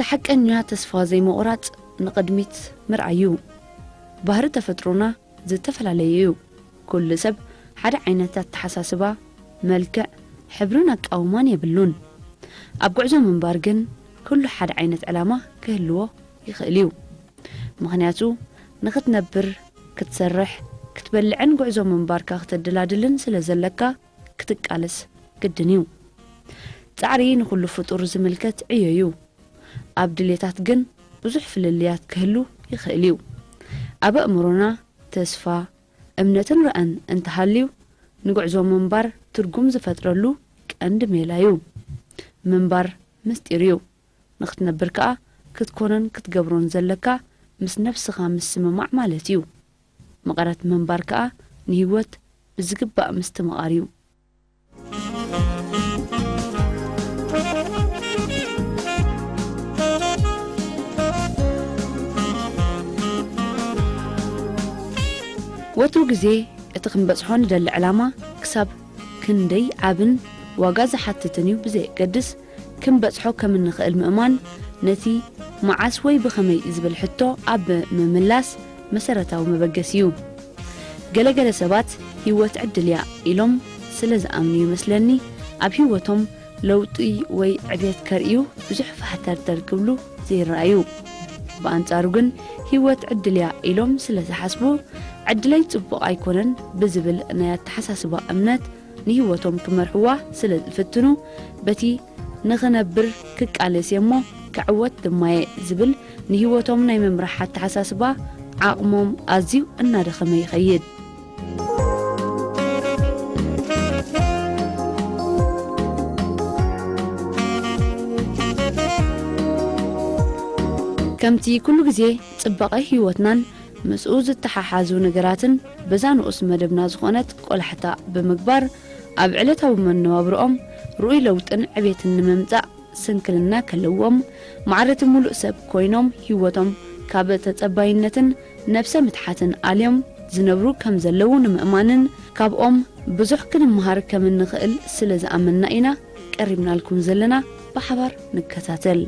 ሓቀኛ ተስፋ ዘይምቑራጽ ንቕድሚት ምርኣይ እዩ። ባህሪ ተፈጥሮና ዝተፈላለየ እዩ። ኩሉ ሰብ ሓደ ዓይነት ኣተሓሳስባ፣ መልክዕ፣ ሕብርን ኣቃውማን የብሉን። ኣብ ጉዕዞ ምንባር ግን ኩሉ ሓደ ዓይነት ዕላማ ክህልዎ ይኽእል እዩ። ምኽንያቱ ንኽትነብር፣ ክትሰርሕ፣ ክትበልዕን ጉዕዞ ምንባርካ ክተደላድልን ስለ ዘለካ ክትቃለስ ግድን እዩ። ጻዕሪ ንኹሉ ፍጡር ዝምልከት ዕዮ እዩ። ኣብ ድሌታት ግን ብዙሕ ፍልልያት ክህሉ ይኽእል እዩ። ኣብ ኣእምሮና ተስፋ፣ እምነትን ራእን እንተሃልዩ፣ ንጉዕዞ ምንባር ትርጉም ዝፈጥረሉ ቀንዲ ሜላ እዩ። ምንባር ምስጢር እዩ። ንኽትነብር ከኣ ክትኮኖን ክትገብሮን ዘለካ ምስ ነብስኻ ምስምማዕ ማለት እዩ። መቐረት ምንባር ከኣ ንህይወት ብዝግባእ ምስትምቓር እዩ። ወትሩ ግዜ እቲ ክንበጽሖ ንደሊ ዕላማ ክሳብ ክንደይ ዓብን ዋጋ ዝሓትትን እዩ ብዘየገድስ፣ ክንበጽሖ ከም እንኽእል ምእማን፣ ነቲ መዓስ ወይ ብኸመይ ዝብል ሕቶ ኣብ ምምላስ መሰረታዊ መበገሲ እዩ። ገለ ገለ ሰባት ህይወት ዕድል እያ ኢሎም ስለ ዝኣምኑ ይመስለኒ፣ ኣብ ህይወቶም ለውጢ ወይ ዕቤት ከርእዩ ብዙሕ ፋሕተርተር ክብሉ ዘይረኣዩ። ብኣንጻሩ ግን ህይወት ዕድል እያ ኢሎም ስለ ዝሓስቡ፣ ዕድለይ ጽቡቕ ኣይኮነን ብዝብል ናይ ኣተሓሳስባ እምነት ንህይወቶም ክመርሕዋ ስለ ዝፍትኑ፣ በቲ ንኽነብር ክቃለስ እየ እሞ ክዕወት ድማ እየ ዝብል ንህይወቶም ናይ ምምራሕ ኣተሓሳስባ ዓቕሞም ኣዝዩ እናደኸመ ይኸይድ። ከምቲ ኩሉ ግዜ ጽባቐ ህይወትናን ምስኡ ዝተሓሓዙ ነገራትን በዛ ንኡስ መደብና ዝኾነት ቆላሕታ ብምግባር፣ ኣብ ዕለታዊ መነባብሮኦም ርኡይ ለውጥን ዕቤትን ንምምጻእ ስንክልና ከለዎም፣ ማዕረቲ ሙሉእ ሰብ ኮይኖም ህይወቶም ካብ ተጸባይነትን ነብሰ ምትሓትን ኣልዮም ዝነብሩ ከም ዘለዉ ንምእማንን፣ ካብኦም ብዙሕ ክንመሃር ከም እንኽእል ስለ ዝኣመንና ኢና ቀሪብናልኩም ዘለና። ብሓባር ንከታተል።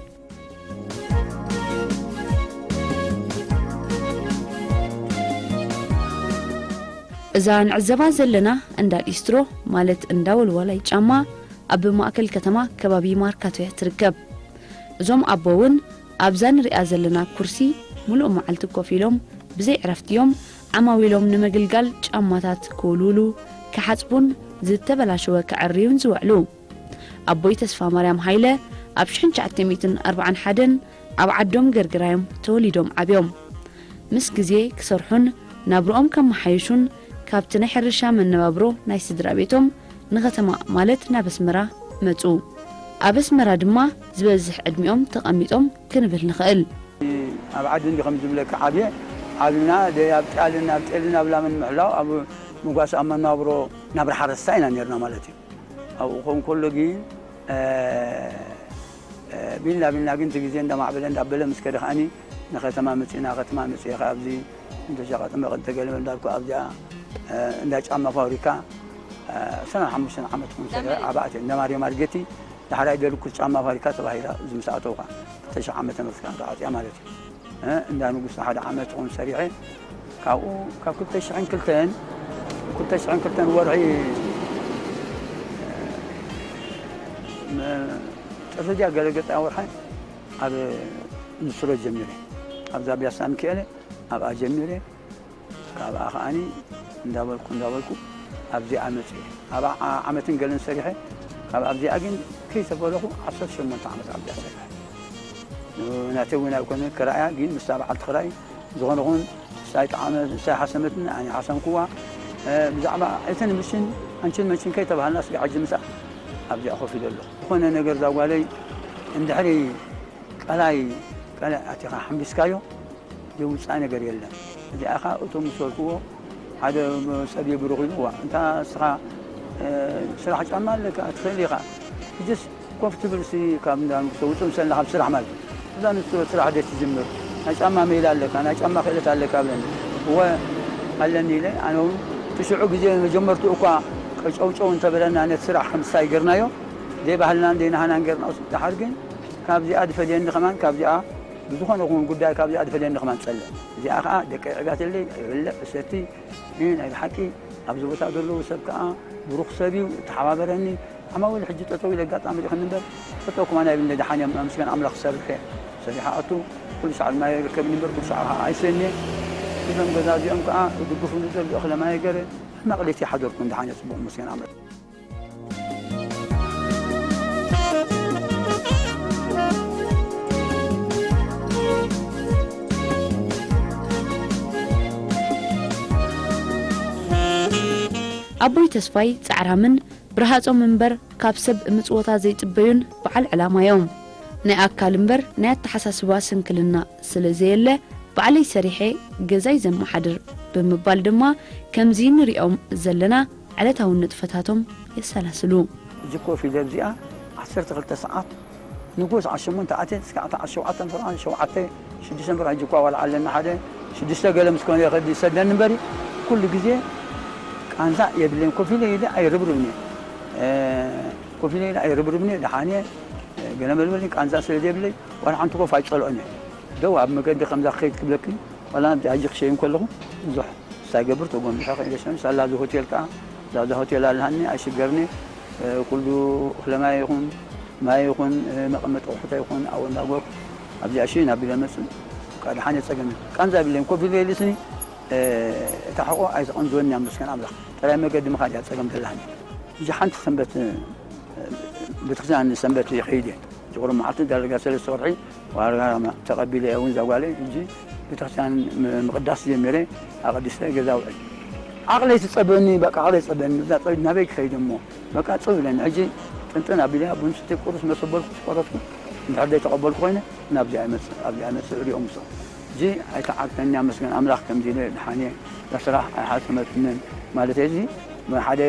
እዛ ንዕዘባ ዘለና እንዳ ሊስትሮ፣ ማለት እንዳ ወልዋላይ ጫማ፣ ኣብ ማእከል ከተማ ከባቢ ማርካቶ እያ ትርከብ። እዞም ኣቦ እውን ኣብዛ ንሪኣ ዘለና ኩርሲ ሙሉእ መዓልቲ ኮፍ ኢሎም ብዘይ ዕረፍቲ እዮም ዓማዊሎም ንምግልጋል ጫማታት ክውልውሉ፣ ክሓጽቡን ዝተበላሸወ ከዐርዩን ዝውዕሉ። ኣቦይ ተስፋማርያም ሃይለ ኣብ ሽሕን ትሽዓተ ሚእትን ኣርባዓን ሓደን ኣብ ዓዶም ገርግራዮም ተወሊዶም ዓብዮም። ምስ ግዜ ክሰርሑን ናብርኦም ከመሓይሹን ካብቲ ናይ ሕርሻ መነባብሮ ናይ ስድራ ቤቶም ንኸተማ ማለት ናብ ኣስመራ መጹ። ኣብ ኣስመራ ድማ ዝበዝሕ ዕድሚኦም ተቐሚጦም ክንብል ንኽእል። ኣብ ዓዲ እንዲ ከም ዝብለካ ዓብየ፣ ዓብና ደይ ኣብጢ ኣልን ኣብጢ ኣልን ኣብ ላምን ምሕላው ኣብ ምጓስ ኣብ መናብሮ ናብራ ሓረስታይ ኢና ነርና ማለት እዩ። ኣብኡ ክኸውን ከሎ ግን፣ እ፣ እ፣ ቢልና ቢልና ግን እቲ ግዜ እንዳማዕበለ እንዳበለ ምስ ከደ ከኣኒ ንከተማ መጺእና፣ ከተማ መጺኤ ከኣ ኣብዚ እንተ ሸቐጥ መቐጥ ተገለ እንዳልኩ ኣብዚኣ፣ እ፣ እንዳ ጫማ ፋብሪካ፣ እ፣ ዕስራን ሓሙሽተን ዓመት ክውን ሰሪሐ፣ ዓባእቲ እንዳ ማርያም ኣድገቲ ዳሕራይ ደልኩት ጫማ ፋብሪካ ተባሂላ እዚ ምስ ኣተውካ ክልተ ሽሕ ዓመተ ምህረት ከኣ ተዓጽያ ማለት እዩ። እ፣ እንዳ ንጉስ ሓደ ዓመት ክውን ሰሪሐ፣ ካብኡ ካብ ክልተ ሽሕን ክልተን፣ ክልተ ሽሕን ክልተን ወርሒ፣ እ፣ መ-፣ ጥሪ ድያ ገለ ገጻ ወርሒ ኣብ ኢንዱስትሪ ጀሚረ። ኣብዛ ቢያሳ ሚካኤል ኣብኣ ጀሚረ። ካብኣ ከኣኒ እንዳበልኩ እንዳበልኩ ኣብዚኣ መጽየ። ኣብኣ ዓ-፣ ዓመትን ገለን ሰሪሐ። ካብ ኣብዚኣ ግን ከይተፈለኹ ዓሰርተ ሸሞንተ ዓመት ኣብዚኣ ሰሪሐ። ናተይ እውን ኣይኮነ ክራያ፣ ግን ምስታ በዓልቲ ክራይ ዝኾነ ኹን ንሳይ ጠዓመ፣ ንሳይ ሓሰመትኒ፣ ኣነ ሓሰምክዋ። እ፣ ብዛዕባ ኣይተን ምሽን፣ ኣንችን መንችን ከይተባሃልና ስጋ ሕጂ ምስኣ ኣብዚኣ ኮፍ ኢለ ኣለኹ። ዝኾነ ነገር እዛ ጓለይ እንድሕሪ ቀላይ፣ ቀላይ ኣቲኻ ሓምቢስካዮ፣ ዘይውጻእ ነገር የለን። እዚኣ ኸኣ እቶም ዝሰርሕዎ ሓደ ሰብ የብርኽ ኢሉ፣ "ዋ፣ እንታ ንስኻ፣ እ፣ ስራሕ ጫማ ኣለካ፣ ትኽእል ኢኻ። ሕጅስ ኮፍ ትብልሲ ካብ እንዳ ንጉሶ ውጽእ ምሰልና ካብ ስራሕ" ማለት እዩ። እዛ ንሱ ስራሕ ደስ ትጅምር፣ "ናይ ጫማ ሜላ ኣለካ፣ ናይ ጫማ ክእለት ኣለካ" ብለኒ። እወ፣ ኣለኒ ኢለ፣ ኣነ እውን እቲ ሽዑ ግዜ መጀመርትኡ እኳ ቀጨውጨው እንተበለና ነቲ ስራሕ ከምስታይ ገርናዮ፣ ዘይባህልናን ዘይናህናን ገርናዮ። ደሓር ግን ካብዚኣ ዝፈልየኒ ከማን፣ ካብዚኣ ብዝኾነ ይኹን ጉዳይ ካብዚኣ ዝፈልየኒ ከማን ጸልእ። እዚኣ ከኣ ደቀይ ዕብያትለይ፣ ይብልዕ፣ እሰቲ፣ እ፣ ናይ ብሓቂ ኣብዚ ቦታ ዘለዉ ሰብ ከኣ ብሩኽ ሰብ እዩ፣ ተሓባበረኒ። ዓማዊል ሕጂ ጠጠው ኢለ ኣጋጣሚ ርኢኹኒ እምበር፣ ጠጠው ከማን ኣይብልኒ። ደሓን እዮም፣ ኣመስገን ኣምላኽ፣ ክሰርሕ እየ። ሰሪሐ ኣቱ፣ ኩሉ ሰዓት ማይ ይርከብኒ እምበር፣ ኩሉ ሰዓት ከኣ ኣይሰንየ። እዞም ገዛ እዚኦም ከኣ ይድግፉኒ ዘለዉ፣ እኽለ ማይ ገረ፣ ሕማቕ ለይቲ ይሓደርኩን፣ ደሓን እየ፣ ጽቡቕ፣ ኣመስገን ኣምላኽ። ኣቦይ ተስፋይ ጻዕራምን ብርሃጾም እምበር ካብ ሰብ ምጽወታ ዘይጽበዩን በዓል ዕላማ እዮም። ናይ ኣካል እምበር ናይ ኣተሓሳስባ ስንክልና ስለ ዘየለ፣ ባዕለይ ሰሪሐ ገዛይ ዘመሓድር ብምባል ድማ ከምዚ ንሪኦም ዘለና ዕለታዊ ንጥፈታቶም የሰላስሉ። ሕጂ ኮፍ ኢለ ኣብዚኣ ዓሰርተ ክልተ ሰዓት ንጉሆ ሰዓት ሸሞንተ ኣትየ እስካዕ ሰዓት ሸውዓተ ፍርቓን ሸውዓተ ሽዱሽተ ፍርቓን ሕጂ እኳ ዋላ ኣለና ሓደ ሽዱሽተ ገለ ምስ ኮነ ይኸድ ይሰደኒ እምበሪ ኩሉ ግዜ ቃንዛ የብለይን። ኮፍ ኢለ ኢለ ኣይርብርብን እየ። ኮፍ ኢለ ኢለ ኣይርብርብን እየ። ደሓን እየ። ገለ መልበሊ ቃንዛ ስለ ዘየብለይ ዋላ ሓንቲ ኮፍ ኣይጸልኦን እየ። ደው ኣብ መገዲ ከምዛ ክኸይድ ክብለኪ ዋላ ኣብዚ ሕጂ ክሸይን ከለኹ ብዙሕ ሳይገብር ተጎንቢሐ ከይደ ሸም ሳላ እዚ ሆቴል ከኣ ዛዛ ሆቴል ኣለሃኒ ኣይሽገርኒ። ኩሉ እኽለ ማይ ይኹን ማይ ይኹን መቐመጢ ኣቑሑት ይኹን ኣብኡ እንዳጎርኩ ኣብዚኣ ሽይን ኣቢለ መጽእ። ደሓን እየ ጸገም ቃንዛ የብለይን። ኮፍ ኢለ ኢልስኒ እታ ሕቖ ኣይትቐንዝወኒ እያ መስገን ኣምላኽ። ጥራይ መገዲ ምኻድ እያ ጸገም ዘለሃኒ። ሕጂ ሓንቲ ሰንበት ቤተክርስትያን ሰንበት ይኸይድ እየ። ዝቑርብ መዓልቲ ዳርጋ ሰለስተ ወርሒ ዋርጋ ተቐቢለ እውን እዛ ጓለይ ሕጂ ቤተክርስትያን ምቕዳስ ጀሚረ ኣቐዲሰ ገዛ ውዕል። ዓቕለይ ትጸበኒ በቃ ዓቕለይ ትጸበኒ እዛ ጸ ናበይ ክኸይድ እሞ በቃ ጽብ ኢለኒ ሕጂ ጥንጥን ኣቢለ ቡን ስቲ ቁርስ መሰበልኩ ስቆረስኩ እንድሕር ደይ ተቐበልኩ ኮይነ ናብዚኣ ይመጽእ ኣብዚኣ ይመጽእ ሪኦም ምሶ ሕጂ ኣይተዓግተኒ ኣመስገን ኣምላኽ ከምዚ ኢለ ድሓን እየ እዛ ስራሕ ኣይሓሰመትንን ማለት እዚ ሓደ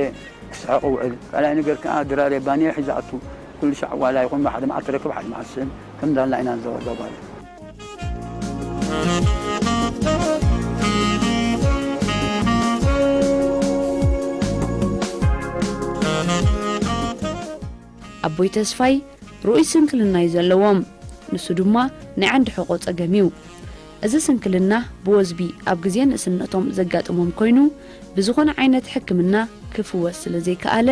ክስሕቕ ውዕል። ካልኣይ ነገር ከኣ ድራር የባንየ ሒዛ ኣቱ። ኩሉ ሻዕ ዋላ ይኹን ሓደ መዓልቲ ረክብ ሓደ መዓልቲ ስእን ከም ዳላ ኢና ንዘወር ዛ ጓል። ኣቦይ ተስፋይ ርኡይ ስንክልና እዩ ዘለዎም። ንሱ ድማ ናይ ዓንዲ ሕቖ ጸገም እዩ። እዚ ስንክልና ብወዝቢ ኣብ ግዜ ንእስነቶም ዘጋጥሞም ኮይኑ ብዝኾነ ዓይነት ሕክምና ክፍወስ ስለ ዘይከኣለ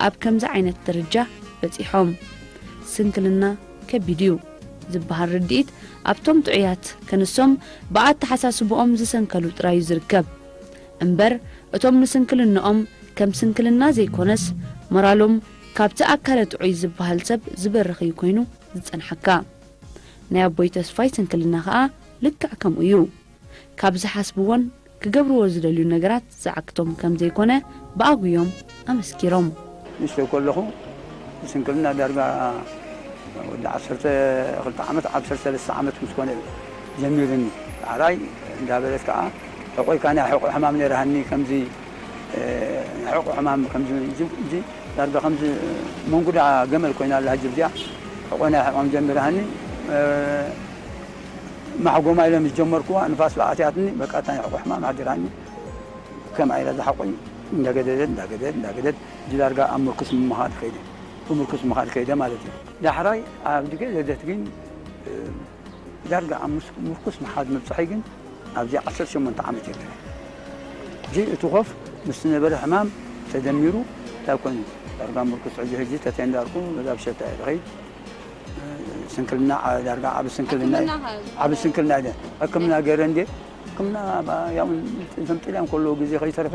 ኣብ ከምዚ ዓይነት ደረጃ በጺሖም። ስንክልና ከቢድ እዩ ዝበሃል ርድኢት ኣብቶም ጥዑያት ከንሶም ብኣተሓሳስብኦም ዝሰንከሉ ጥራይ እዩ ዝርከብ። እምበር እቶም ንስንክልንኦም ከም ስንክልና ዘይኮነስ ሞራሎም ካብቲ ኣካለ ጥዑይ ዝበሃል ሰብ ዝበርኽ እዩ ኮይኑ ዝጸንሓካ። ናይ ኣቦይ ተስፋይ ስንክልና ከኣ ልክዕ ከምኡ እዩ። ካብ ዝሓስብዎን ክገብርዎ ዝደልዩ ነገራት ዝዓግቶም ከም ዘይኮነ ብኣጉዮም ኣመስኪሮም። ንእሽተይ ከለኹ ስንክልና ዳርጋ ወዲ ዓሰርተ ክልተ ዓመት ዓሰርተ ሰለስተ ዓመት ምስ ኮነ ጀሚርኒ። ዳሕራይ እንዳበለት ከዓ ሕቆይ ካና ሕቆ ሕማም ነይራሃኒ ከምዚ ሕቆ ሕማም ከምዚ ዳርጋ ከምዚ መንጉዳ ገመል ኮይና ኣላ ሕጂ ብዚኣ ሕቆ ናይ ሕቆም ጀሚራሃኒ ማሕጎማ ኢለ ምስ ጀመርኩዋ ንፋስ ኣትያትኒ በቃ እታ ናይ ሕቆ ሕማም ሓዲራኒ ከም ኣይላ ዝሓቆይ እንዳገደደት እንዳገደደት እንዳገደደት ሕጂ ዳርጋ ኣብ ምርኩስ ምምኻድ ከይደ ብምርኩስ ምኻድ ከይደ ማለት እዩ ዳሕራይ ኣብ ድገ ዘደት ግን ዳርጋ ኣብ ምርኩስ ምሓዝ ምብፅሐይ ግን ኣብዚ ዓሰርተ ሸሞንተ ዓመት እየ ገይረ። ሕጂ እቲ ኮፍ ምስ ነበረ ሕማም ተደሚሩ እንታይ ኮይኑ ዳርጋ ምርኩስ ሕጂ ሕጂ ተተይ እንዳልኩ በዛ ብሸታ እየ ዝኸይድ። ስንክልና ዳርጋ ዓብ ስንክልና ዓብ ስንክልና እየ ሕክምና ገይረ እንዴ ሕክምና ያው እቶም ጥልያን ከለዉ ግዜ ከይተረፈ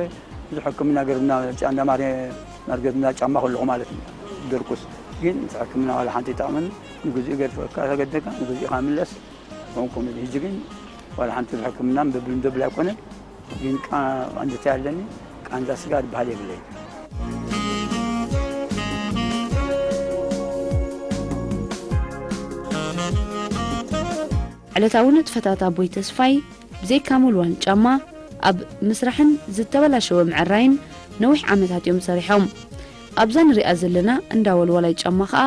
ብዙሕ ሕክምና ገርና ጫንዳ ማርየ መርገድና ጫማ ከለኹ ማለት እዩ ድርኩስ ግን ሕክምና ዋላ ሓንቲ ይጠቕመኒ ንግዚኡ ገድፈካ ተገደካ ንግዚኡ ካብ ምለስ ኮንኩም ሕጂ ግን ዋላ ሓንቲ ሕክምና ብብል ደብል ኣይኮነን ግን ቃንዝታ ኣለኒ ቃንዛ ስጋ ዝበሃል የብለይ ዕለታዊ ንጥፈታት ኣቦይ ተስፋይ ብዘይካ ምውልዋል ጫማ ኣብ ምስራሕን ዝተበላሸወ ምዕራይን ነዊሕ ዓመታት እዮም ሰሪሖም። ኣብዛ ንሪኣ ዘለና እንዳ ወልዋላይ ጫማ ኸኣ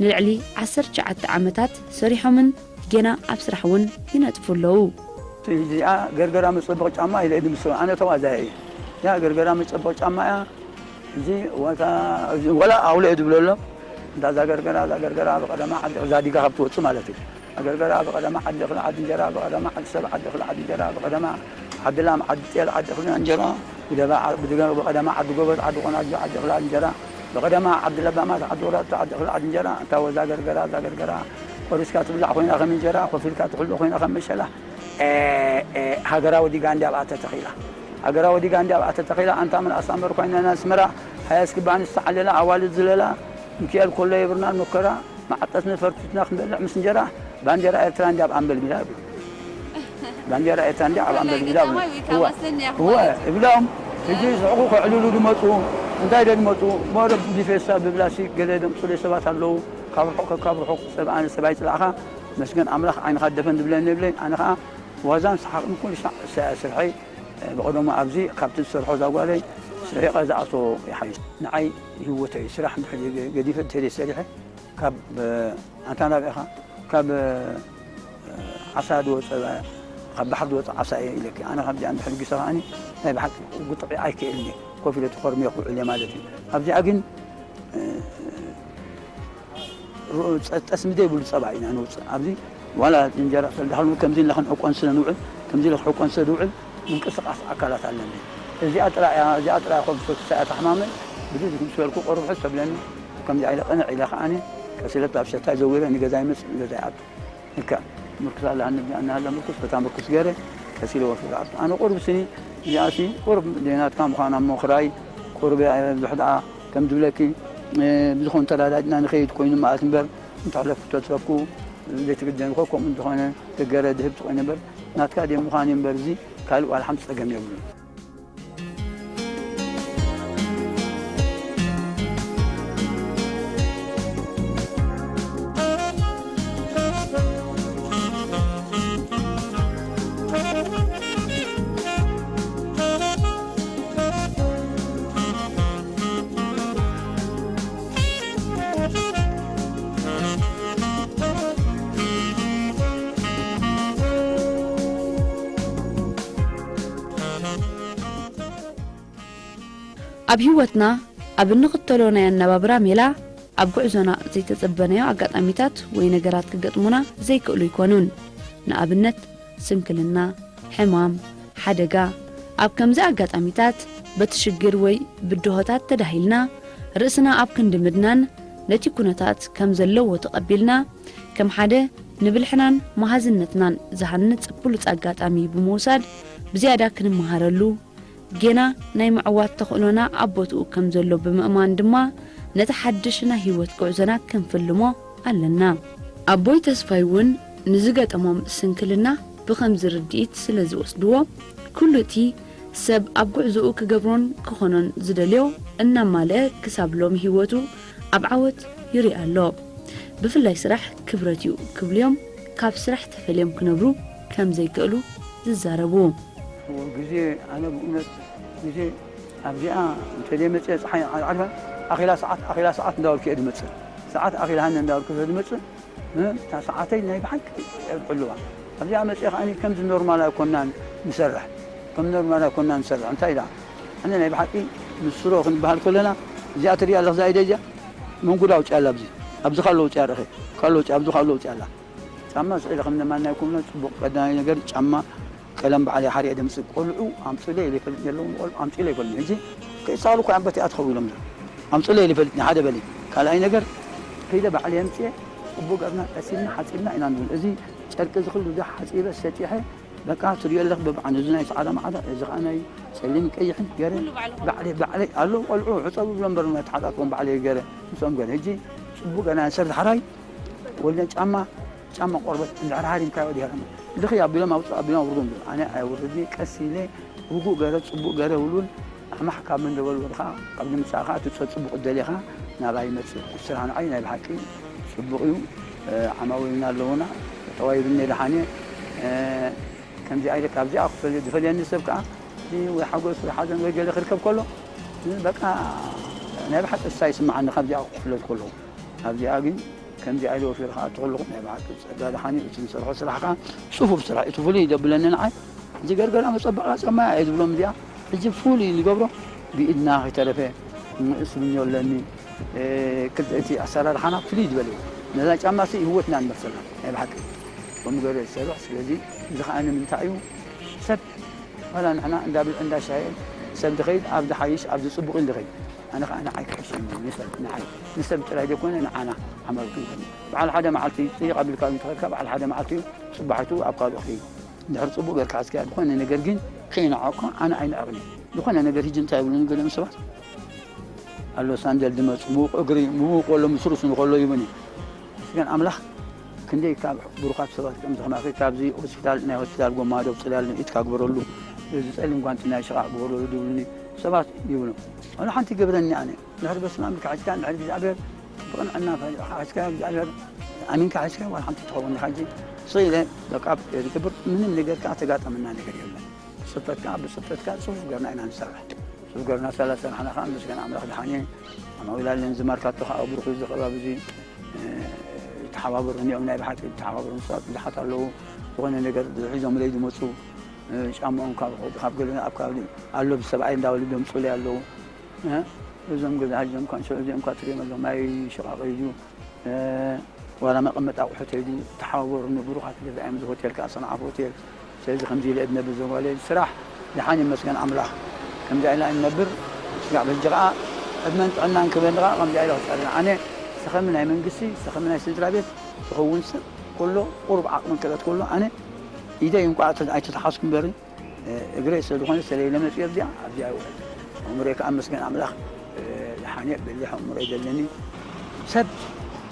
ንልዕሊ ዓሰርተ ትሽዓተ ዓመታት ሰሪሖምን ጌና ኣብ ስራሕ እውን ይነጥፉ ኣለዉ። እዚኣ ገርገራ መጸበቕ ጫማ ኢለ ድምስሎ ኣነ ተዋዛያ እየ። እዚኣ ገርገራ መጸበቕ ጫማ እያ። እዚ ወላ ኣውልዕ ድብሎ ኣሎ። እዛ ገርገራ፣ እዛ ገርገራ ብቐደማ ዓዲ፣ እዛ ዲጋ ካብ ትወጽእ ማለት እዩ። ገርገራ ብቐደማ ዓዲ እኽሊ ዓዲ እንጀራ፣ ብቐደማ ዓዲ ሰብ ዓዲ እኽሊ ዓዲ እንጀራ፣ ብቐደማ ዓዲ ላም ዓዲ ጤል ዓዲ እኽሊ እንጀራ፣ ብደባ ዓ-፣ ብድገ-፣ ብቐደማ ዓዲ ጎበዝ ዓዲ ቆናጆ ዓዲ እኽሊ ዓዲ እንጀራ፣ ብቐደማ ዓዲ ለባማት ዓዲ ወራጥቶ ዓዲ እኽሊ ዓዲ እንጀራ። እንታ ወዛ ገርገራ፣ እዛ ገርገራ ቆሪስካ ትብላዕ ኮይና ከም እንጀራ፣ ኮፍ ኢልካ ትሕሎ ኮይና ከም መሸላ። ኤ፣ ኤ፣ ሃገራዊ ዲጋ እንዲያ ኣብኣ ተተኺላ። ሃገራዊ ዲጋ እንዲያ ኣብኣ ተተኺላ። ኣንታ ምን ኣሳመር ኮይና ኣስመራ፣ ሃያ እስኪ ባንስ ተዓለላ፣ ኣዋልድ ዝለላ፣ ሚካኤል ኮሎ የብርና መከራ፣ መዓጠትና ፈርቲትና ክንበልዕ ምስ እንጀራ፣ ባንዴራ ኤርትራ እንዲያ ኣብ ኣንበልቢላ ይብሉ። ባንዴራ ኤርትራ እንዲያ ኣብ ኣንበልቢላ ይብሉ። እወ፣ እብሎም፣ ሕጂ ዝሕቁ ከዕልሉ ድመጹ፣ እንታይ ዶ ድመጹ? መረብ ዲፌሳ ብብላሲ ገለ ደምጹለይ ሰባት ኣለዉ። ካብ ርሑቕ፣ ካብ ርሑቕ ሰብ፣ ኣነ ሰብ ኣይጽላእኻ፣ መስገን ኣምላኽ ዓይንኻ ደፈን ድብለኒ ይብለይ። ኣነ ኸኣ ዋዛን ሰሓቕን ኩሉ ሻዕ ሰ-፣ ስርሐይ፣ እ፣ ብቐደሙ ኣብዚ ካብቲ ዝሰርሖ እዛ ጓለይ ስሒቐ ዝኣቶ ይሓይሽ። ንዓይ ህይወተይ ስራሕ እንድሕር ገ-፣ ገዲፈ እንተደይ ሰሪሐ ካብ፣ እ፣ ኣንታ ናበይ ኢኻ? ካብ፣ እ፣ ዓሳ ዝወጸ፣ ካብ ባሕሪ ዝወጸ ዓሳ እየ ኢለኪ። ኣነ ካብዚኣ እንድሕር ጊሰ ከኣኒ ናይ ብሓቂ ጉጥዒ ኣይክእልን እየ። ኮፍ ኢለ ተኾርምየ ክውዕል እየ ማለት እዩ። ኣብዚኣ ግን፣ እ፣ ሩ-፣ ጸ-፣ ጠስሚ ዘይብሉ ጸባ ኢና ነውጽእ። ኣብዚ ዋላ እንጀራ ሰልዳህሉ ከምዚ ኢልና ክንሕቆን ስለ ንውዕል፣ ከምዚ ኢለ ክሕቆን ስለ ዝውዕል ምንቅስቓስ ኣካላት ኣለኒ። እዚኣ ጥራይ እያ፣ እዚኣ ጥራይ እያ ኮፍ ሰ-፣ ሰ-፣ እያ ተሕማመ። ብድዚ ምስ በልኩ ቁሩብ ሕስ ተብለኒ፣ ከምዚ ኢለ ቅንዕ ኢለ ከኣኒ ቀስ ኢለ ኣብ ሸታይ ዘዊረ ንገዛ ይመጽእ፣ ንገዛ ይኣቱ። እካ ምርኩስ ኣለሃኒ፣ እናሃለ ምርኩስ፣ በታ ምርኩስ ገይረ ቀስ ኢለ ወፊረ። ኣነ ቁሩብ ስኒ እዚኣ ሲ ቁሩብ ደይናትካ ምዃና እሞ ክራይ ቁሩብ እያ ብዙሕ ደኣ ከም ዝብለኪ፣ እ፣ ብዝኾነ ተረዳዲእና ንኸይድ ኮይኑ መኣት እምበር፣ እንተሕለፍኩ ተትረፍኩ ዘይትግደን ኮ፣ ከምኡ እንተኾነ ትገረ ድህብቲ ኮይኑ እምበር፣ ናትካ ድየ ምዃን እዩ እምበር፣ እዚ ካልእ ዋላ ሓንቲ ጸገም የብሉን። ኣብ ህይወትና ኣብ እንኽተሎ ናይ ኣነባብራ ሜላ፣ ኣብ ጉዕዞና ዘይተጸበናዮ ኣጋጣሚታት ወይ ነገራት ክገጥሙና ዘይክእሉ ኣይኮኑን። ንኣብነት፣ ስንክልና፣ ሕማም፣ ሓደጋ። ኣብ ከምዚ ኣጋጣሚታት፣ በቲ ሽግር ወይ ብድሆታት ተዳሂልና፣ ርእስና ኣብ ክንዲ ምድናን፣ ነቲ ኩነታት ከም ዘለዎ ተቐቢልና፣ ከም ሓደ ንብልሕናን መሃዝነትናን ዝሃንጽ ብሉጽ ኣጋጣሚ ብምውሳድ፣ ብዝያዳ ክንመሃረሉ፣ ጌና ናይ ምዕዋት ተኽእሎና ኣብ ቦትኡ ከም ዘሎ ብምእማን ድማ፣ ነቲ ሓድሽ ናይ ህይወት ጉዕዞና ክንፍልሞ ኣለና። ኣቦይ ተስፋይ እውን ንዝገጠሞም ስንክልና ብኸምዚ ርድኢት ስለ ዝወስድዎ፣ ኩሉ እቲ ሰብ ኣብ ጉዕዞኡ ክገብሮን ክኾኖን ዝደልዮ እናማልአ ክሳብ ሎሚ ህይወቱ ኣብ ዓወት ይርኢ ኣሎ። ብፍላይ ስራሕ ክብረት እዩ ክብሉ እዮም፣ ካብ ስራሕ ተፈልዮም ክነብሩ ከም ዘይክእሉ ዝዛረቡ። ግዜ፣ ኣነ ብእውነት ግዜ ኣብዚኣ እንተ ደይ መጽእ፣ ጸሓይ ዓርፋ ኣኺላ ሰዓት፣ ኣኺላ ሰዓት እንዳበልኩ እየ ዝመጽእ። ሰዓት ኣኺላ ሃነ እንዳበልኩ ስለ ዝመጽእ፣ እ፣ እታ ሰዓተይ ናይ ብሓቂ እየ ዝሕልዋ። ኣብዚኣ መጽእ ከኣኒ ከምዚ ኖርማል ኣይኮናን ንሰርሕ። ከም ኖርማል ኣይኮናን ንሰርሕ። እንታይ ደኣ? ኣነ ናይ ብሓቂ ንስሮ ክንበሃል ከለና፣ እዚኣ ትሪኣ ኣለኽ፣ እዛ ኢደ እዚኣ መንጉዳ ኣውጺኣ ኣላ ኣብዚ። ኣብዚ ካሎ ኣውጺኣ ርኢኺ። ካሎ ኣውጺኣ፣ ኣብዚ ካሎ ኣውጺኣ ኣላ። ጫማ ስዒለ ከም ነማና ይኮንና፣ ጽቡቕ ቀዳማይ ነገር ጫማ ቀለም ባዕለይ ሓሪኤ ደምጽእ። ቆልዑ ኣምጹለይ ኢለ ይፈልጥ፣ ዘለዎም ቆልዑ ኣምጹለይ ይፈልጥ። ሕጂ ከይሳሉ እኮ ኣንበቲኣ ትኸው ኢሎም። ኣምጹለይ ኢለ ይፈልጥ፣ ሓደ በሊ። ካልኣይ ነገር ከይደ ባዕለይ ኣምጽኤ፣ ጽቡቕ ገርና ቀሲልና ሓጺብና ኢና ንብል። እዚ ጨርቂ እዚ ኩሉ እዚ ሓጺበ ሰጢሐ፣ በቃ ትሪኦ ኣለኽ በብዓይነቱ፣ እዚ ናይ ጻዕዳ ማዕዳ፣ እዚ ኸኣ ናይ ጸሊም ቀይሕን ገረ ኩሉ ባዕልኹም? ባዕለይ፣ ባዕለይ ኣለዉ ቆልዑ ሕጸቡ ብሎም በርና ተሓጣጥቦም ባዕለይ ገረ ምስኦም ገረ። ሕጂ ጽቡቕ ገርና ንሰርሕ ሓራይ ወልደ ጫማ ጫማ ቆርበት እንድሕር ሃሪምካዮ ድሄረና። ልኽይ ኣቢሎም ኣውፅእ ኣቢሎም ኣውርዶም ዝብል። ኣነ ኣየውርድን፣ ቀስ ኢለ ርጉእ ገረ፣ ፅቡቕ ገረ፣ ውልውል፣ ኣሕማሕ ካብ ምን ደበሉ ወድኻ፣ ካብ ድምፃኻ እቲ ፀ-፣ ፅቡቕ ደሌኻ ናባይ ይመፅእ። ስራሕ ንዓይ ናይ ብሓቂ ፅቡቕ እዩ። እ፣ ዓማዊልና ኣለዉና፣ ጠዋይብኒ ደሓን እየ። እ፣ ከምዚ ኣይደ ካብዚኣ ክፈል-፣ ዝፈልየኒ ሰብ ከዓ፣ እ፣ ወይ ሓጎስ ወይ ሓዘን ወይ ገለ ክርከብ ከሎ፣ እ፣ በቃ ናይ ብሓቂ እሳ ይስምዓኒ ካብዚኣ ክፍለጥ ከለኹ። ኣብዚኣ ግን ከምዚኣ ኢለ ወፊረ ክኣቱ ከለኹ ናይ ብሓቂ ጸጋ ደሓን እዩ። እቲ ንሰርሖ ስራሕ ከኣ ጽፉፍ ስራሕ እዩ። እቲ ፍሉይ ዘብለኒ ንዓይ እዚ ገርገራ መጸበቕላ ጸማያ እየ ዝብሎም እዚኣ ሕጂ ፍሉይ ንገብሮ ብኢድና ከይተረፈ እስልኞ ኣለኒ። ክልተ እቲ ኣሰራርሓና ፍልይ ዝበለ እዩ። ነዛ ጫማ ሲ ህይወትና ንመርሰላ ናይ ብሓቂ ከምኡ ገይሩ ይሰርሕ። ስለዚ እዚ ከዓ ንምንታይ እዩ ሰብ ዋላ ንሕና እንዳ ብልዒ እንዳ ሻሂ ሰብ ድኸይድ ኣብ ዝሓይሽ ኣብ ዝፅቡቕ ኢሉ ድኸይድ ኣነ ከዓ ንዓይ ክሕሽ እዩ ንሰብ ንዓይ ንሰብ ጥራይ ዘይኮነ ንዓና ዓማዊል ክንኮን በዓል ሓደ መዓልቲ ጥይቕ ኣቢልካ እንተኸድካ በዓል ሓደ መዓልቲ እዩ ፅባሕቱ ኣብ ካልእ ክኸይድ ድሕር ፅቡቅ ገርካ ሓዝካ ዝኾነ ነገር ግን ከይነዓቅካ ኣነ ኣይነዕቅን ዝኾነ ነገር ሂጂ እንታይ ይብሉ ንገለም ሰባት ኣሎ ሳንደል ድመፅ ምውቅ እግሪ ምውቅ ከሎ ምስሩስ ንከሎ ይብኒ ግን ኣምላኽ ክንደይ ካብ ብሩኻት ሰባት ከም ዝኽማኺ ካብዚ ሆስፒታል ናይ ሆስፒታል ጎማ ዶብ ፅላል ኢድካ ግበረሉ እዚ ፀሊም ጓንቲ ናይ ሽቓቕ ግበረሉ ድብሉኒ ሰባት ይብሉ ኣነ ሓንቲ ገብረኒ ኣነ ድሕሪ በስመ ኣብ ኢልካ ሒዝካ ድሕሪ እግዚኣብሔር ብቕንዕና ሒዝካ እግዚኣብሔር ኣሚንካ ሒዝካ ዋላ ሓንቲ ትኸውን ኢኻ ሕጂ ስቕ ኢለ በቃ ዝገብር ምንም ነገር ከዓ ተጋጠመና ነገር የለን ብፅፈትካ ብፅፈትካ ፅፉፍ ገርና ኢና ንሰርሕ ፅፉፍ ገርና ሰላ ሰራሕና ከዓ ምስጋና ኣምላኽ ድሓኒ ኣማዊላለን ዝማርካቶ ከዓ ብሩኽ እዚ ከባቢ እዚ ተሓባበሩ እኒኦም ናይ ብሓቂ ተሓባበሩ ሰባት ብዙሓት ኣለዉ ዝኾነ ነገር ሒዞም ለይ ዝመፁ ጫማኦም ካብ ካብ ገለ ኣብ ከባቢ ኣሎ ብሰብኣይ እንዳበሉ ደምፁለይ ኣለዉ እዞም ገዛ ሒዞም ኳ ንሸው እዚኦም ኳ ትሪኦም ኣለኹ ማይ ሽቓቕ እዩ ዋላ መቐመጢ ኣቑሑት እዩ ተሓባበሩኒ ብሩኻት ገዛ እዮም እዚ ሆቴል ከዓ ሰንዓፈ ሆቴል ስለዚ ከምዚ ኢለ እድነብር ዘጓለ ስራሕ ድሓን ይመስገን ኣምላኽ ከምዚ ኢላ እንነብር ስጋዕ በዚ ከዓ ዕድመን ጥዕናን ክበኒ ከዓ ከምዚ ኢለ ክፀርና ኣነ ሰኸሚ ናይ መንግስቲ ሰኸሚ ናይ ስድራ ቤት ዝኸውን ሰብ ከሎ ቁሩብ ዓቕሚ ክእለት ከሎ ኣነ ኢደይ እንቋዕ ኣይተተሓዝኩ እምበሪ እግረይ ስለ ዝኾነ ስለ ኢለ መፅዮ ኣብዚኣ ኣብዚኣ ይውዕል ኣእምሮይ ከዓ መስገን ኣምላኽ ድሓንየ በሊሕ ኣእምሮይ ዘለኒ ሰብ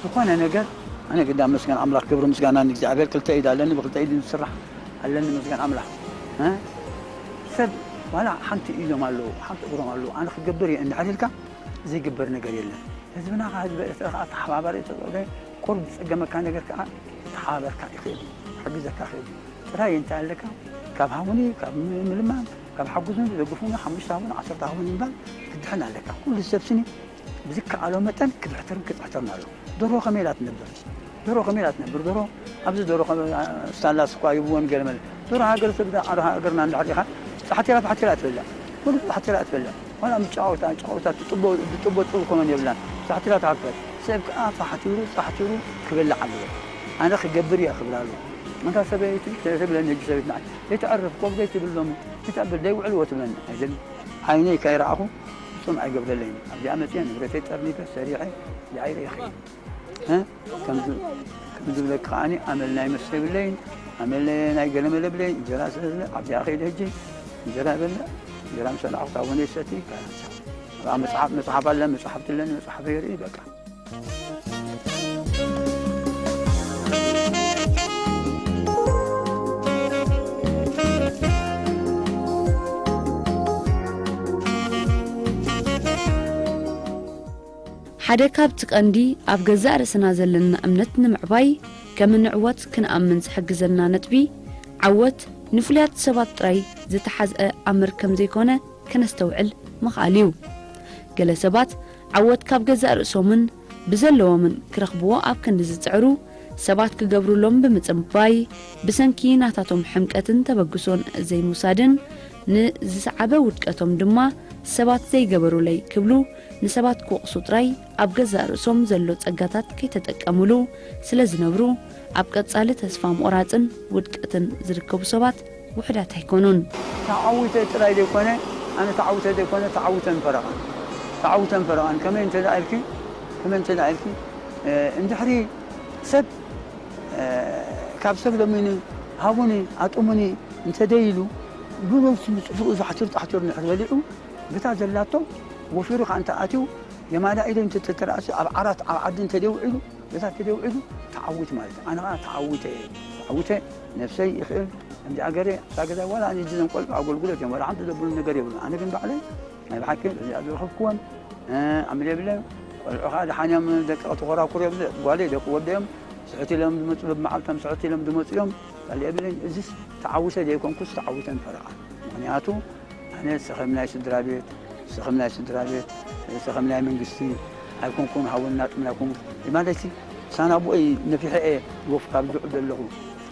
ዝኾነ ነገር ኣነ ግዳ መስገን ኣምላኽ ክብሪ ምስጋና ንእግዚኣብሔር ክልተ ኢድ ኣለኒ ብክልተ ኢድ ዝስራሕ ኣለኒ መስገን ኣምላኽ ሰብ ዋላ ሓንቲ ኢዶም ኣለዉ ሓንቲ እግሮም ኣለዉ ኣነ ክገብር እየ እንድሕር ኢልካ ዘይግበር ነገር የለን ህዝብና ህዝቢ ኤርትራ ከዓ ተሓባባሪ ተዘውደ ቁርብ ዝፀገመካ ነገር ከዓ ተሓባበርካ ይኽእል እዩ ክሕግዘካ ይኽእል እዩ ጥራይ እንታይ ኣለካ ካብ ሃሙኒ ካብ ምልማን ካብ ሓጉዙን ዘግፉን ሓሙሽተ ሃቡን ዓሰርተ ሃቡን ምባል ክትድሕን ኣለካ ኩሉ ሰብ ስኒ ብዝከኣሎ መጠን ክትሕተርን ክትሕተርን ኣለዎ ደርሆ ከመይ ኢላ ትነብር ደርሆ ከመይ ኢላ ትነብር ደርሆ ኣብዚ ደርሆ ስታላስ እኳ ይብወን ገለ መለ ደርሆ ሃገር ሰብ ሃገርና እንድሕር ኢኻ ፃሕቲራ ፋሕቲራ ትበልዕ ምግቢ ፃሕቲራ ትበልዕ ዋላ ምጫወታ ጫወታ ትጥቦ ትጥቦ ጥቡ ከመን የብላን ፃሕቲራ ትሃፍር ሰብ ከዓ ፋሕቲሩ ፃሕቲሩ ክበልዕ ኣለዎ ኣነ ክገብር እየ ክብል ኣለዎ ኣንታ ሰበይቲ ትብለኒ ሕጂ ሰበይትና ዘይትዕርፍ ኮፍ ዘይትብሎም ይተብል ደይውዕልዎ ትብለኒ ኣይደል ዓይነይ ከይረኣኹ ፍጹም ኣይገብረለይን ኣብዚኣ መፅየ ንብረተይ ጠርኒፈ ሰሪሐ ዳይረ ይኸይድ ከምዚ ዝብለኪ ከዓኒ ኣመል ናይ መስተ የብለይን ኣመል ናይ ገለመለ ብለይ እንጀራ ስለ ዝብለ ኣብዚኣ ከይደ ሕጂ እንጀራ ይበልዕ እንጀራ ምስ በላዕኩ ካብ ወነ ይሰቲ መፅሓፍ መፅሓፍ ኣለ መፅሓፍቲ ኣለኒ መፅሓፍ የርኢ በቃ ሓደ ካብቲ ቀንዲ ኣብ ገዛእ ርእስና ዘለና እምነት ንምዕባይ ከም እንዕወት ክንኣምን ዝሕግዘና ነጥቢ ዓወት ንፍሉያት ሰባት ጥራይ ዝተሓዝአ ኣምር ከም ዘይኮነ ከነስተውዕል ምኽኣል እዩ። ገለ ሰባት ዓወት ካብ ገዛእ ርእሶምን ብዘለዎምን ክረኽብዎ ኣብ ክንዲ ዝጽዕሩ፣ ሰባት ክገብሩሎም ብምጽባይ፣ ብሰንኪ ናታቶም ሕምቀትን ተበግሶን ዘይምውሳድን ንዝሰዓበ ውድቀቶም ድማ ሰባት ዘይገበሩለይ ክብሉ ንሰባት ክወቕሱ ጥራይ ኣብ ገዛእ ርእሶም ዘሎ ጸጋታት ከይተጠቀሙሉ ስለ ዝነብሩ ኣብ ቀጻሊ ተስፋ ምቑራጽን ውድቀትን ዝርከቡ ሰባት ውሑዳት ኣይኮኑን። ተዓዊተ ጥራይ ዘይኮነ ኣነ ተዓዊተ ዘይኮነ ተዓዊተን ፈረቓን ተዓዊተን ፈረቓን ከመይ እንተ ደኣ ኢልኪ ከመይ እንተ ደኣ ኢልኪ እንድሕሪ ሰብ ካብ ሰብ ለሚኑ ሃቡኒ ኣጥሙኒ እንተ ደይሉ ብነብሱ ብፅሑኡ ዛሕትሩ ፃሕትሩ እንድሕር በሊዑ ብታ ዘላቶ ወፊሩ ከዓ እንተ ኣትዩ የማና ኢደ እንተ ተተራእሱ ኣብ ዓራት ኣብ ዓዲ እንተ ደይውዒሉ በዛ ተደውዒሉ ተዓዊት ማለት እዩ። ኣነ ከዓ ተዓዊተ እየ። ተዓዊተ ነብሰይ ይኽእል ከምዚ ኣገረ ኣብታ ገዛ ዋላ ኣነ እጅ ዘም ቆልዑ ኣገልግሎት እዮም ዋላ ሓንቲ ዘብሉ ነገር የብሉ። ኣነ ግን ባዕለይ ናይ ብሓቂ እዚኣ ዝረኸብክወን ኣምል የብለ ቆልዑ ከዓ ደሓን እዮም ደቂ ተኮራኩር የብለ ጓለይ ደቂ ወደ እዮም ስሕት ኢሎም ዝመፁ በብመዓልቶም ስሕት ኢሎም ዝመፁ እዮም ካልእ የብለኝ። እዚስ ተዓዊተ ዘይኮንኩስ ተዓዊተ ንፈረቓ ምክንያቱ ኣነ ሰኸም ናይ ስድራ ቤት ሰኸም ናይ ስድራ ቤት ሰኸም ናይ መንግስቲ ኣይኮንኩን ሃወን ናጥም ኣይኮንኩ ማለትሲ ሳና ኣቦይ ነፊሐ እየ ወፍ ካብ ዝውዕል ዘለኹ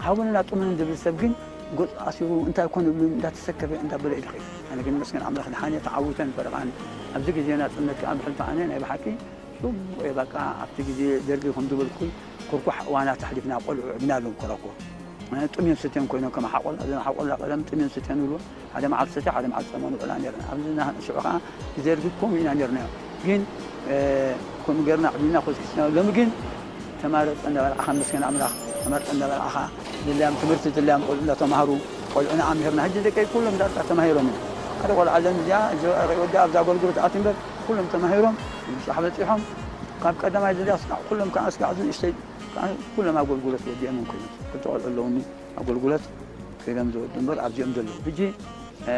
ሃወን ናጥምን ዝብል ሰብ ግን ጎፅ ኣሲሩ እንታይ ኮን ይብሉ እንዳተሰከፈ እንዳበለ ይድኸ ኣነ ግን መስገን ኣምላኽ ድሓነ ተዓዊተን ፈረቓን ኣብዚ ግዜ ናፅነት ከዓ ብሕልፊ ኣነ ናይ ብሓቂ ጽቡቕ እዩ። በቃ ኣብቲ ግዜ ደርጊ ከም ዝበልኩ ኩርኳሕ እዋናት ኣሕሊፍና፣ ቆልዑ ዕብና ኣለዉ ክረክቦ። ጥምየን ስትየን ኮይኖም ከም ሓቆላ፣ እዘን ሓቆላ ቀደም ጥምየን ስትየን ይብሉ። ሓደ መዓልቲ ሰትያ፣ ሓደ መዓልቲ ጸማ ንውዕላ ነርና። ኣብዚ ንሕና ሽዑ ከኣ ብደርጊ ከምኡ ኢና ነርና። ግን፣ እ፣ ከምኡ ገርና ዕብና ኮስኪስና። ሎሚ ግን ተማረጸ እንዳበልዓኻ፣ መስገን ኣምላኽ፣ ተመርጸ እንዳበልዓኻ፣ ድላዮም ትምህርቲ፣ ድላዮም ቆልዑ እንዳተማሃሩ፣ ቆልዑና ኣምሂርና። ሕጂ ደቀይ ኩሎም ዳርጋ ተማሂሮም እዮም። ሓደ ቆልዓ ኣለን እዚኣ፣ እዚኣ ከይወድኣ ኣብዛ ኣገልግሎት ኣትዩ እምበር፣ ኩሎም ተማሂሮም፣ ምብጻሕ በጺሖም። ካብ ቀዳማይ ደረጃ እስካዕ ኩሎም ከኣ እስካዕ እዚ ንእሽተይ ከኣ ኩሎም ኣገልግሎት ወዲኦም እዮም ኮይኖም። ክልተ ቆልዑ ኣለውኒ ኣገልግሎት ከይዶም ዝወዱ እምበር ኣብዚኦም ዘለዉ። ሕጂ፣ እ፣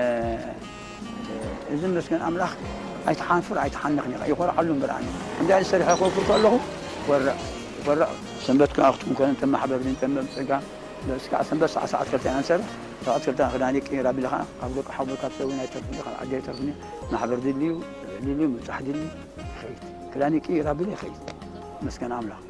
እዚ መስገን ኣምላኽ ኣይትሓንፍር ኣይትሓንኽን ኢኻ። ይኾርዓሉ እምበር ኣነ። እንዳ ሰሪሐ ክወፍር ከለኹ ይኾርዕ፣ ይኾርዕ። ሰንበት ከኣ ክትኩን ከሎ እንተ ማሕበር ድን እንተ መብጽጋ፣ እስካዕ ሰንበት ሰዓት፣ ሰዓት ክልተ ኢና ንሰርሕ። ሰዓት ክልተ ክዳን ይቅይር ኣቢለ ኸዓ ካብ ደቂ ሓወይ ካብ ሰብኡን ኣይተርፍን፣ ካብ ዓዲ ኣይተርፍን። ማሕበር ድልዩ፣ ድልዩ፣ ምብጻሕ ድልዩ፣ ይኸይድ። ክዳን ይቅይር ኣቢለ ይኸይድ። መስገን ኣምላኽ።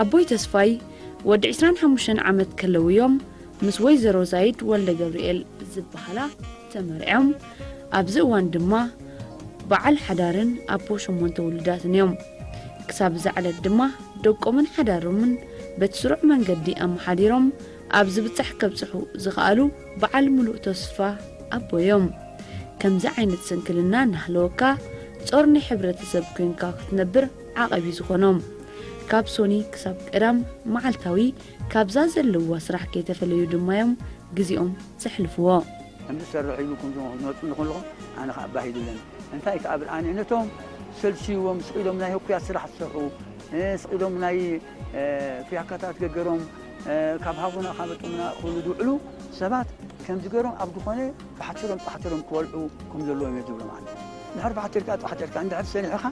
ኣቦይ ተስፋይ ወዲ ዕስራን ሓሙሽተን ዓመት ከለዉ እዮም ምስ ወይዘሮ ዛይድ ወልደ ገብርኤል ዝበሃላ ተመርዕዮም። ኣብዚ እዋን ድማ በዓል ሓዳርን ኣቦ ሸሞንተ ውሉዳትን እዮም። ክሳብ እዛ ዕለት ድማ ደቆምን ሓዳሮምን በቲ ስሩዕ መንገዲ ኣመሓዲሮም ኣብ ዝብጻሕ ከብጽሑ ዝኸኣሉ በዓል ምሉእ ተስፋ ኣቦ እዮም። ከምዚ ዓይነት ስንክልና እናሃለወካ ጾር ናይ ሕብረተሰብ ኮይንካ ክትነብር ዓቐብ እዩ ዝኾኖም። ካብ ሶኒ ክሳብ ቀዳም መዓልታዊ ካብዛ ዘለዋ ስራሕ ከይተፈለዩ ድማ እዮም ግዜኦም ዘሕልፍዎ። ከምዚ ሰርሕ ኢሉ ከም ዝመፁ እንከለኹ ኣነ ከዓ ባህ ይብለኒ። እንታይ ከዓ ብልዓኒ ነቶም ሰልችዎም ስቕ ኢሎም ናይ ህኩያት ስራሕ ዝሰርሑ፣ እ፣ ስቕ ኢሎም ናይ፣ እ፣ ፍያካታት ገገሮም፣ እ፣ ካብ ሃቡና ካብ ኣጥሙና ክብሉ ዝውዕሉ ሰባት ከምዚ ገይሮም ኣብ ዝኾነ ባሕቲሮም ጻሕቲሮም ክበልዑ ከም ዘለዎም እየ ዝብሎም ኣነ። እንድሕር ባሕቲርካ ጻሕቲርካ እንድሕር ሰኒሕኻ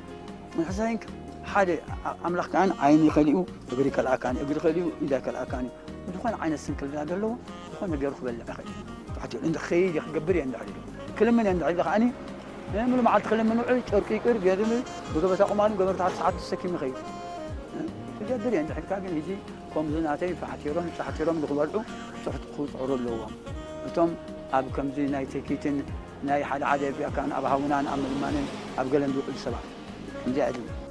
ንሕሳይን ሓደ ኣምላኽ ከኣን ዓይኒ ከሊኡ እግሪ ከልኣካን፣ እግሪ ከሊኡ ኢዳ ከልኣካን እዩ። ዝኾነ ዓይነት ስንክልና ዘለዎ ዝኾነ ገይሩ ክበልዕ ይኽእል። ጻሕቲሩ እንድኸይድ ክገብር እየ እንድሕር ኢሉ ክልምን እየ እንድሕር ኢሉ ከኣኒ፣ እ፣ ሙሉ መዓልቲ ክልምን ውዕል ጨርቂ ይቅር ገይሩ ብገበታ ቁማልን ገበርታ ሰዓት ተሰኪሙ ይኸይድ። እ፣ ክገብር እየ እንድሕር ኢልካ ግን ሕጂ ከምዚ ናተይ ፋሕቲሮም ጻሕቲሮም ንኽበልዑ ጽሕት ክጽዕሩ ኣለዎም። እቶም ኣብ ከምዚ ናይ ትኪትን ናይ ሓደ ሓደ ቢያካን ኣብ ሃውናን ኣብ ምልማንን ኣብ ገለን ዝውዕሉ ሰባት ከምዚ ኣይደልን።